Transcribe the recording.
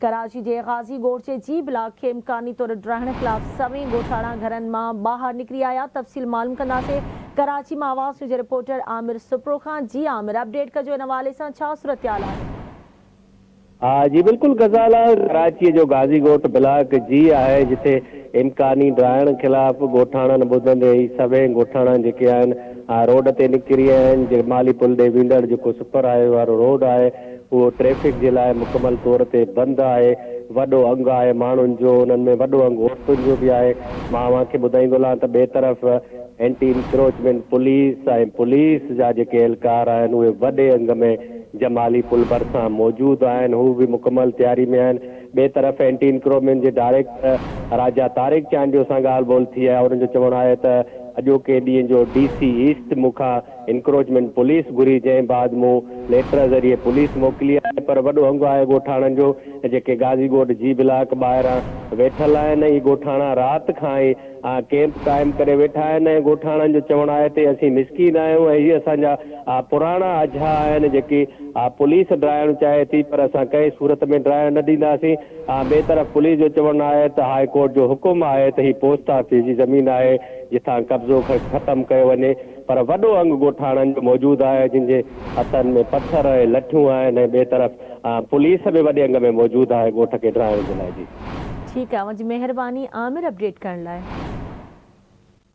ڪراچي جي غازي ڳوٺ جي جي بلاڪ کي امڪاني طور ڊاهڻ خلاف سوين ڳوٺاڻا گهرن مان ٻاهر نڪري آيا، تفصيل معلوم ڪنداسين ڪراچي مان آواز نيوز جي رپورٽر عامر سپرو کان، جي عامر اپڊيٽ ڪجو ان حوالي سان ڇا صورتحال آهي؟ جي بلڪل غزالا، ڪراچي جو غازي ڳوٺ بلاڪ جي آهي جتي امڪاني ڊاهڻ خلاف ڳوٺاڻن ٻڌندي ئي سوين ڳوٺاڻا جيڪي آهن روڊ تي نڪري آيا آهن، جمالي پل ڏي ويندڙ جيڪو سپر هاء وي وارو روڊ آهي اهو ٽريفڪ جي لاء مڪمل طور تي بند آهي، وڏو انگ آهي ماڻهن جو، انهن ۾ وڏو انگ عورتن جو به آهي، مان اوهان کي ٻڌائيندو هلان ته ٻئي طرف اينٽي انڪروچمينٽ پوليس ۽ پوليس جا جيڪي اهلڪار آهن اهي وڏي انگ ۾ جمالي پل ڀرسان موجود آهن، هو به مڪمل تياري ۾ آهن، ٻئي طرف اينٽي انڪرومينٽ جي ڊائريڪٽر راجا طارق چانڊيو سان ڳالهه ٻولهه ٿي آهي، انهن جو چوڻ آهي ته اڄوڪي ڏينهن جو ڊي سي ايسٽ مون کان انڪروچمينٽ پوليس گهري جنهن بعد مون ليٽر ذريعي پوليس موڪلي آهي پر وڏو انگ آهي ڳوٺاڻن جو جيڪي غازي ڳوٺ جي بلاڪ ٻاهران ويٺل آهن ۽ ڳوٺاڻا رات کان ئي ڪيمپ قائم ڪري ويٺا آهن ۽ ڳوٺاڻن جو چوڻ آهي ته اسين مسڪين آهيون ۽ هي اسان جا پراڻا اجها آهن جيڪي پوليس ڊاهڻ چاهي ٿي پر اسان ڪنهن صورت ۾ ڊاهڻ نه ڏينداسين ٻئي طرف پوليس جو چوڻ آهي ته هاء ڪورٽ جو حڪم آهي ته هي پوسٽ آفيس جي زمين آهي جتان قبضو ختم ڪيو وڃي پر وڏو انگ ڳوٺاڻن جو موجود آهي جن جي هٿن ۾ پٿر ۽ لٺيون آهن ۽ ٻئي طرف پوليس به وڏي انگ ۾ موجود آهي ڳوٺ کي ڊاهڻ جي لاء جي. ٺيڪ آهي اوهان جي مهرباني عامر اپڊيٽ ڪرڻ لاء.